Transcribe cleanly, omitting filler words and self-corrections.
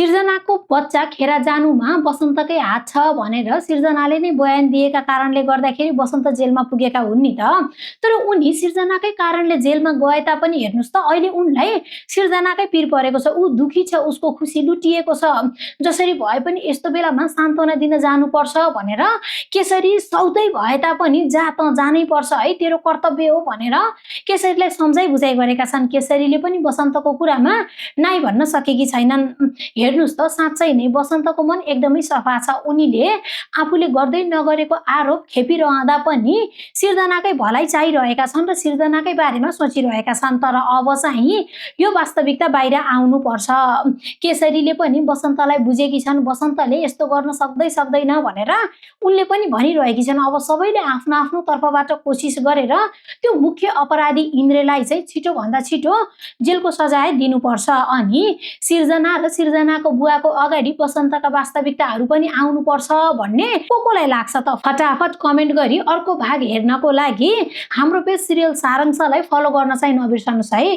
सिर्जनाको बच्चा खेर जानुमा बसन्तकै हात छ भनेर सिर्जनाले नै बयान दिएका कारणले गर्दाखेरि बसन्त जेलमा पुगेका हुन् नि त। तर उनी सिर्जनाकै कारणले जेलमा गए तापनि हेर्नुस् त अहिले उनलाई सिर्जनाकै पिर परेको छ, ऊ दुखी छ, उसको खुसी लुटिएको छ। जसरी भए पनि यस्तो बेलामा सान्त्वना दिन जानुपर्छ भनेर केसरी सौतै भए तापनि जा त जानै पर्छ है, तेरो कर्तव्य हो भनेर केसरीलाई सम्झाइ बुझाइ गरेका छन्। केसरीले पनि बसन्तको कुरामा नाइ भन्न सकेकी छैनन्। हेर्नुस् त साँच्चै नै बसन्तको मन एकदमै सफा छ। उनीले आफूले गर्दै नगरेको आरोप खेपिरहँदा पनि सिर्जनाकै भलाइ चाहिरहेका छन् र सिर्जनाकै बारेमा सोचिरहेका छन्। तर अब चाहिँ यो वास्तविकता बाहिर आउनु पर्छ। केसरीले पनि बसन्तलाई बुझेकी छन्, बसन्तले यस्तो गर्न सक्दैन भनेर उनले पनि भनिरहेकी छन्। अब सबैले आफ्नो आफ्नो तर्फबाट कोसिस गरेर त्यो मुख्य अपराधी इन्द्रलाई चाहिँ छिटो भन्दा छिटो जेलको सजाय दिनुपर्छ। अनि सिर्जना र सिर्जनाको बुवाको अगाडि बसन्तका वास्तविकताहरू पनि आउनुपर्छ भन्ने कोलाई लाग्छ त? फटाफट कमेन्ट गरी अर्को भाग हेर्नको लागि हाम्रो पेज सिरियल सारांशलाई फलो गर्न चाहिँ नबिर्सनुस् है।